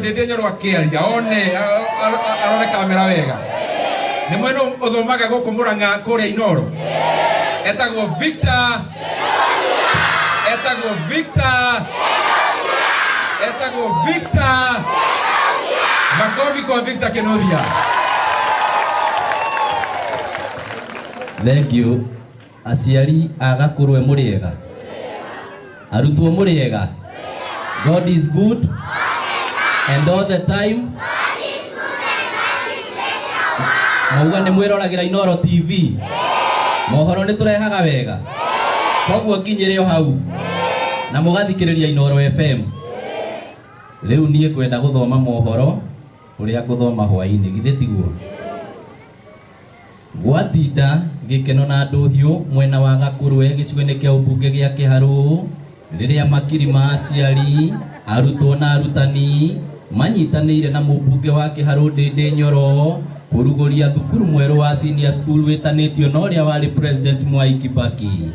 Ndĩndĩ Nyoro akĩaria one arore kamera wega. Nĩ mwena ũthomaga gũkũ Murang'a kũrĩa Inoro. Etagwo Victor. Etagwo Victor. Etagwo Victor. Makofi kwa Victor Kinuthia. Thank you. Aciari a Gakũrwe mũrĩ ega? Arutwo mũrĩ ega? God is good and all the time. Mauga nĩ mwĩroragĩra Inooro TV. Mohoro nĩ tũrehaga wega. Koguo nginyĩre o hau na mũgathikĩrĩria Inooro FM. Rĩu niĩ ngwenda gũthoma mohoro ũrĩa ngũthoma hwainĩ, githĩ tiguo? Gwatinda gĩkeno na ndũhiũ mwena wa Gakũrwe gĩcigo-inĩ kĩa ũmbunge gĩa Kĩharũ rĩrĩa makiri ma aciari, arutwo na arutani manyitanĩire na mũmbunge wa Kĩharũ Ndĩndĩ Nyoro kũrugũria thukuru mwerũ wa senior school wĩtanĩtio na ũrĩa warĩ President Mwai Kibaki.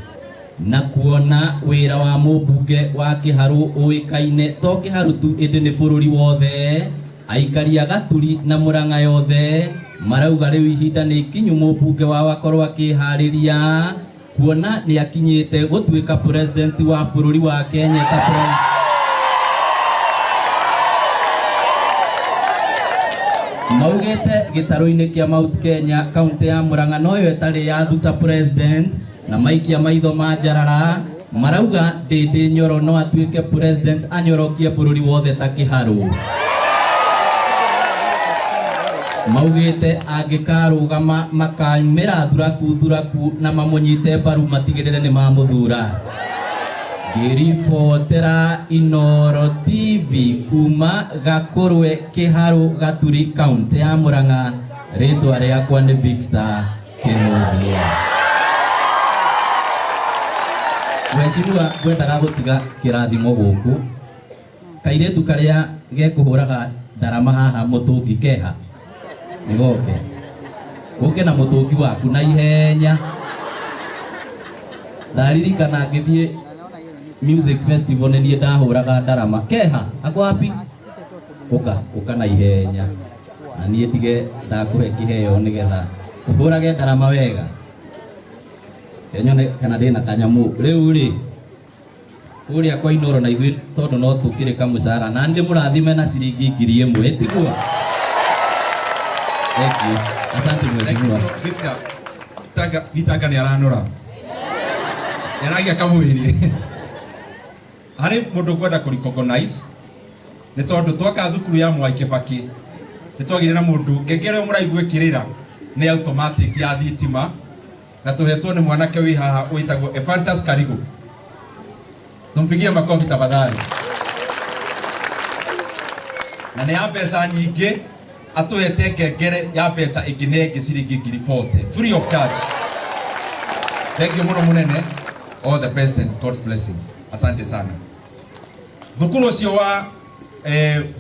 Na kuona wĩra wa mũmbunge wa Kĩharũ ũĩkaine to Kĩharũ tu ĩndĩ nĩ bũrũri wothe, Aikari a Gaturi na Murang'a yothe marauga rĩu ihinda nĩ ikinyu mũmbunge wao akorwo akĩharĩria kuona nĩ akinyĩte gũtuĩka president wa bũrũri wa Kenya ta pre Maugĩte gĩtarũ-inĩ kĩa Mount Kenya kaunti ya Murang'a noyo ĩtarĩ yathuta president na maikia maitho ma njarara marauga Ndĩndĩ Nyoro no atuĩke president anyorokie bũrũri wothe ta kĩharũ. Maugĩte angĩkarũgama makaumĩra thuraku thuraku na mamũnyite mbaru matigĩrĩre nĩ mamũthura. Ngĩribotera Inooro TV kuma Gakũrwe Kĩharũ Gaturi kaunti ya Murang'a, rĩtwa rĩakwa nĩ Victor Kĩnuthia. Mheshimiwa, ngwendaga gũtiga kĩrathimo gũkũ. Kairĩtu karĩa gekũhũraga ndarama haha mũtũngi keha? Nĩgoke. Ũke na mũtũngi waku na ihenya. Ndaririkana ngĩthiĩ music festival nĩ niĩ ndahũraga ndarama. Keha? Ako wapi? Ũka, ũka na ihenya. Na niĩ ndige ndakũhe kĩheo nĩgetha ũhũrage ndarama wega. Reke nyone kana ndĩna kanyamũ. Rĩu rĩ, kũrĩa kwa Inooro na ithuĩ tondũ no tũkĩrĩ kamũcara na ndĩmũrathime na ciringi 1000 ĩtiguo? Thank you. Asante mheshimiwa. Victor, Tanga, Gitanga nĩ aranora. Nĩ aragia kamwĩrĩ. Harĩ mũndũ ngwenda kũ recognize nĩ tondũ twaka thukuru ya Mwai Kĩbakĩ nĩ twagĩire na mũndũ ngengere ĩyo mũraigua ĩkĩrĩra nĩ automatic ya thitima na tũhetwo nĩ mwanake wĩ haha wĩtagwo Ephantus Karigo. Tumpigie makofi tafadhali. Na nĩ ya mbeca nyingĩ atũhete ngengere ya mbeca ĩngĩ na ĩngĩ ciringi 40,000 free of charge. Thank you mũno mũnene. All the best and God's blessings. Asante sana. Thukuru ũcio wa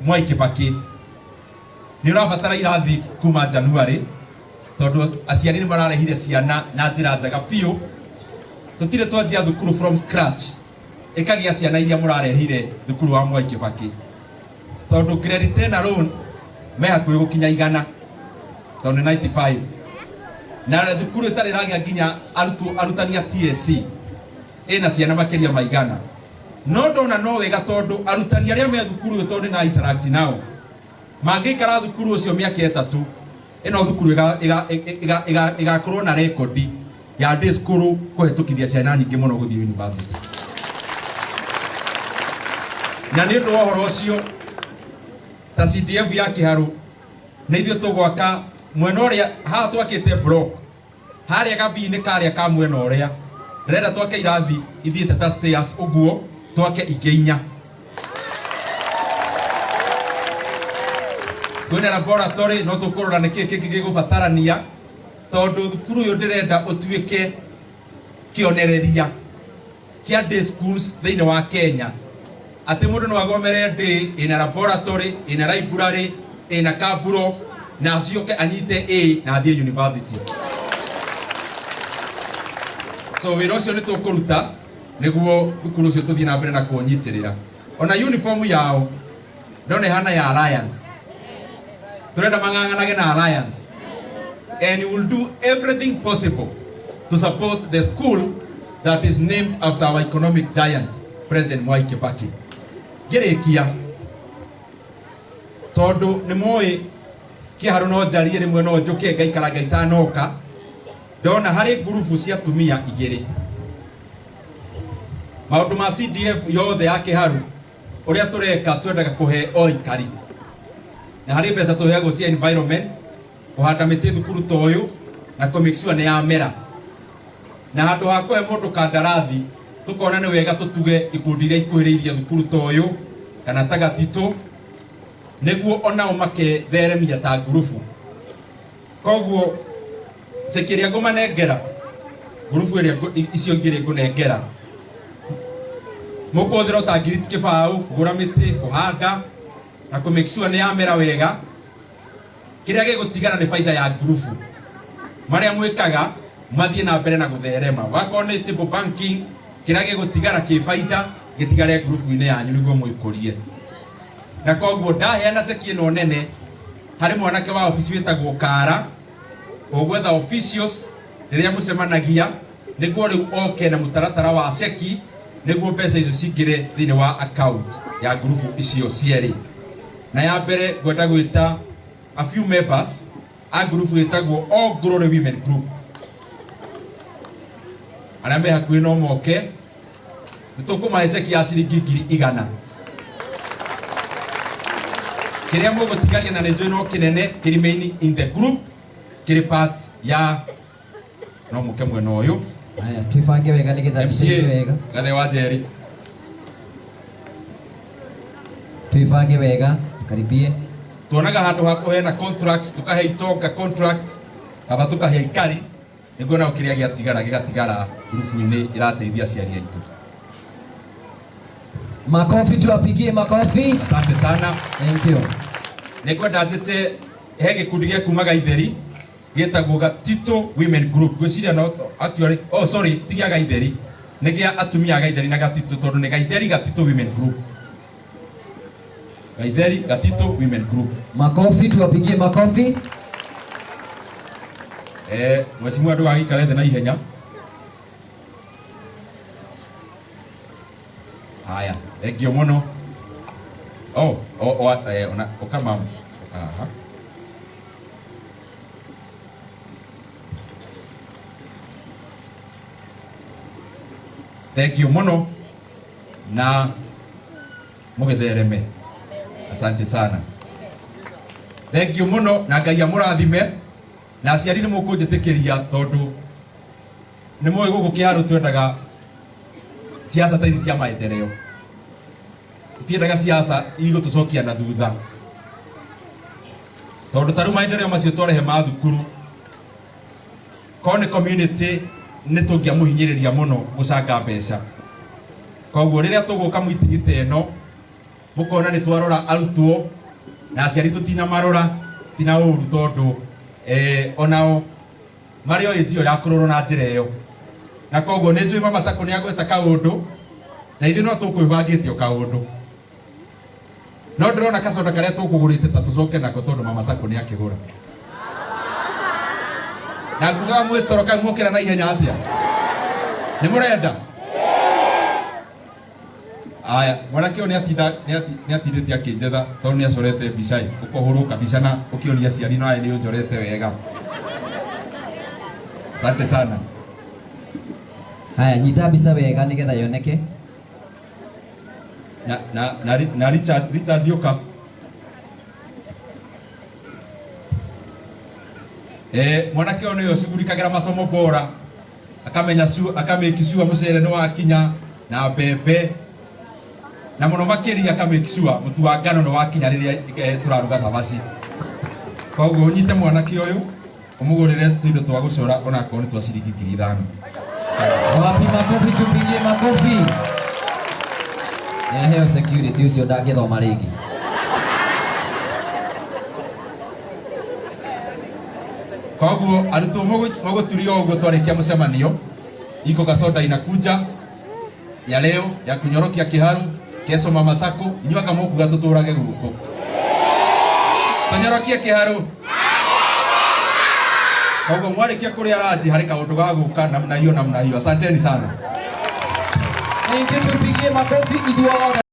Mwai Kĩbakĩ nĩ ũrabatara irathi kuma January tondũ aciari nĩ mararehire ciana na njĩra njega biũ. Tũtirĩ twanjia thukuru from scratch ĩkagĩa ciana iria mũrarehire thukuru wa Mwai Kĩbakĩ tondũ grade 10 alone me hakuhĩ gũkinya 100 tondũ nĩ 95 na thukuru ĩtarĩ ĩragĩa nginya arutwo arutani a TSC ĩna ciana makĩria ma 100. No ndona no wega tondũ arutani arĩa me thukuru ũyũ tondũ nĩ na interact nao mangĩikara thukuru ũcio mĩaka 3 ĩno thukuru ĩgakorwo na rekondi ya day school kũhetũkithia ciana nyingĩ mũno gũthiĩ university. Na nĩ ũndũ wa ũhoro ũcio ta CDF ya Kĩharũ nĩ ithuĩ tũgwaka mwena ũrĩa haha twakĩte block harĩa gabii-inĩ karĩa ka mwena ũrĩa ndĩrenda twake irathi ithiĩte ta stairs ũguo twake ingĩ 4. Kwĩna laboratory no tũkũrora nĩkĩĩ kĩngĩ gĩgũbatarania tondũ thukuru ũyũ ndĩrenda ũtuĩke kĩonereria kĩa day schools thĩinĩ wa Kenya atĩ mũndũ no athomere day ĩna laboratory ĩna library ĩna kaburo na acoke anyite A na athiĩ university. So wĩra ũcio nĩ tũkũruta nĩguo thukuru ũcio tũthiĩ na mbere na kũũnyitĩrĩra. Ona uniform yao Ndona ĩhana ya Alliance. Tũrenda mang'ang'anage na Alliance, and we will do everything possible to support the school that is named after our economic giant, President Mwai Kibaki. Ngĩrĩkia, tondũ nĩ moĩ kĩharũ no njarie rĩmwe, no njũke ngaikara ngaitanoka, ndona harĩ ngurubu cia atumia igĩrĩ. Maũndũ ma CDF yothe ya kĩharu ũrĩa tũreka, twendaga kũhe o ikari, na harĩ mbeca tũheagwo cia environment, kũhanda mĩtĩ thukuru ta ũyũ na kũ make sure nĩ yamera. Na handũ ha kũhe mũndũ kandarathi, tũkona nĩ wega tũtuge ikundi iria ikuhĩrĩirie thukuru ta ũyũ kana ta Gatitũ, nĩguo onao maketheremia ta ngurubu. Koguo ceki ĩrĩa ngũmanengera, ngurubu ĩrĩa icio igĩrĩ ngũnengera, mũkũhũthĩra ta 20,000 kũgũra mĩtĩ, kũhanda na kũ make sure nĩ yamera wega. Kĩrĩa gĩgũtigara nĩ baida ya ngurubu. Marĩa mwĩkaga mathiĩ na mbere na gũtherema, wakorwo nĩ table banking, kĩrĩa gĩgũtigara kĩ baida gĩtigare ngurubu-inĩ yanyu nĩguo mwĩkũrie. Na koguo ndaheana ceki ĩno nene harĩ mwanake wa obici wĩtagwo Kara, ũgwetha officials rĩrĩa mũcemanagia, nĩguo rĩu oke na mũtaratara wa ceki, nĩguo mbeca icio cingĩre thĩinĩ wa account ya ngurubu icio cierĩ. Na ya mbere, ngwenda gwĩta a few members a ngurubu ĩtagwo All Glory Women Group. Arĩa me hakuhĩ no moke, nĩ tũkũmahe ceki ya ciringi 100,000. Kĩrĩa mũgũtigaria, na nĩ njũĩ no kĩnene, kĩ remain in the group, kĩrĩ part ya no mũke mwena ũyũ. Haya, tuibange wega nigetha mbica ĩige wega. Gathe wa Njeri. Tuibange wega, tukaribie. Tuonaga handũ ha kũheana contracts, tukahe itonga contracts, kaba tukahe ikari, nĩguo nao kĩrĩa gĩatigara gĩgatigara ngurubu-inĩ ĩrateithia aciari aitũ. Makofi, tuwapigie makofi. Asante sana. Thank you. Nĩngwenda njĩte he gĩkundi gĩa kuma Gaitheri gĩtagwo Gatito Women Group. Ngwĩciria no actually, oh sorry, ti gĩa Gaitheri, nĩ gĩa atumia a Gaitheri na Gatito, tondũ nĩ Gaitheri Gatito Women Group. Gaitheri Gatito Women Group. Makofi, tuwapigie makofi. Mheshimiwa, ndũgagĩikare thĩ na ihenya. Haya, thengio mũno. Oh, ona ũka mam, ũka haha. Thengio mũno na mũgĩthereme. Asante sana, thengio mũno na Ngai amũrathime. Na aciari, nĩ mũkũnjĩtĩkĩria, tondũ nĩ mũĩ gũkũ kĩharũ twendaga siasa ta ici cia maendeleo, tutiendaga siasa igũtũcokia na thutha, tondũ ta rĩu maendeleo macio twarehe ma thukuru, korwo nĩ community nĩ tũngĩamũhinyĩrĩria mũno gũcanga mbeca. Koguo rĩrĩa tũgũka meeting ta ĩno, mũkona nĩ twarora arutwo na aciari, tũtinamarora tina ũru, tondũ onao marĩ o ĩnjio ya kũrorwo na njĩra ĩyo. Na koguo nĩ njũĩ Mama Sacco nĩ agweta kaũndũ, na ithuĩ no tũkwĩbangĩte o kaũndũ, no ndĩrona kacoda karĩa tũkũgũrĩte ta tũcoke nako, tondũ Mama Sacco nĩ akĩgũra. Na ngugaga mwĩtoro kau mũkĩra na ihenya atĩa? Nĩ mũrenda? Aya, mwanake ũyũ nĩ atindĩte akĩnjetha, tondũ nĩ acorete mbica ĩ ũkũhũrwo kabica na ũkĩonia aciari nawe nĩ ũnjorete wega. Asante sana. Haya, nyita mbica wega nigetha yoneke. Na Richard, Richard ũka. Mwanake ũyũ nĩwe ũcugurikagĩra masomo bora, akamenya akamake sure mũcere nĩ wakinya na mbembe, na mũno makĩria akamake sure mũtu wa ngano nĩ wakinya rĩrĩa tũraruga cabaci. Koguo ũnyite mwanake ũyũ, ũmũgũrĩre tũindo twa gũcora, onakorwo nĩ twa ciringi 5,000. Wapi makofi, tupigie makofi. Nĩaheo security ũcio, ndangĩthoma rĩngĩ. Koguo arutwo mũgũturio ũguo twarĩkia mũcemanio, iko kasoda inakuja ya leo ya kunyorokia kiharu. Kesho mama sako inyuĩ anga mũkuga tũtũrage gũkũ tũnyorokie kĩharũ. Koguo mwarĩkia kũrĩa ranji harĩ kaũndũ ga gũka namna hiyo namna hiyo. Asanteni sana. Thank you, tupigie makofi ithuothe.